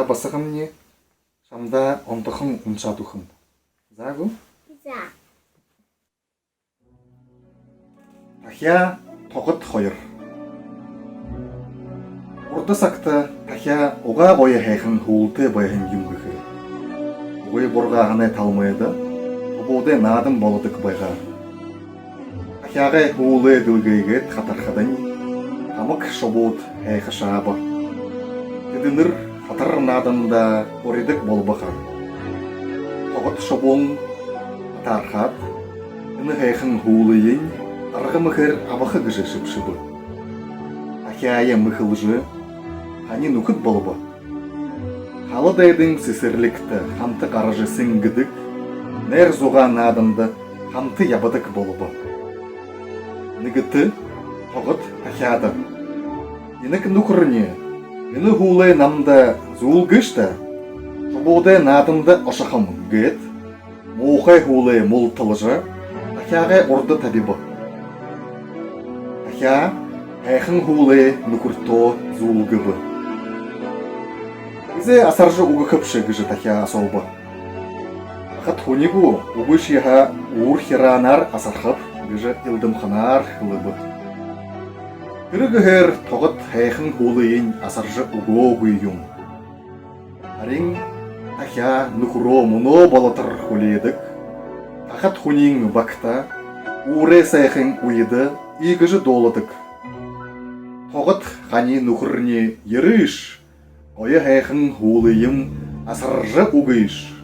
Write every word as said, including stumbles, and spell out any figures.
Басаганни, шамда онтохон уншаад үгэхэм. За гү? За. Тахяа, Тогод хоёр. Урда сагта тахяа угаа гоё һайхан һүүлтэй байһан юм гэхэ. Угай бургааһанай талмайда шубуудай наадан болодог байгаа. Тахяагай һүүлээ дэлгээгээд хатархадань, хамаг шубууд һайхашааба. Тэдэнэр хатар нааданда уридаг болбо ха. Тогод шубуун хатаархаад, энэ һайхан һүүлыень арга мэхээр абаха гэжэ шэбшэбэ. Тахяае мэхэлжэ, хани нүхэд болбо. Хала дайдын сэсэрлигтэ хамта гаража сэнгэдэг, найр зугаа нааданда хамта ябадаг болбо. Нэгэтэ Тогод тахяада: «Инаг нүхэрни, энэ һүүлээ намда зүүлгыш даа, шубуудай нааданда ошохом», — гээд, муухай һүүлээ мулталжа, тахяагай урда табиба. Тахяа һайхан һүүлээ нүхэртөө зүүлгэбэ. «Хэзээ асаржа үгэхэбши?» — гэжэ тахяа асууба. «Ахат һүни гү, үгышье һаа, үүр хираанаар асархаб», — гэжэ илдамханаар хэлэбэ. Тэрэ гэһээр Тогод һайхан һүүлыень асаржа үгөөгүй юм. Харин тахяа нүхэрөө мүнөө болотор хүлеэдэг. Тахат һүниин багта, үүрэй сайхын үедэ иигэжэ дууладаг: «Тогод, хани нүхэрни, ерыш, гоё һайхан һүүлыем асаржа үгыш».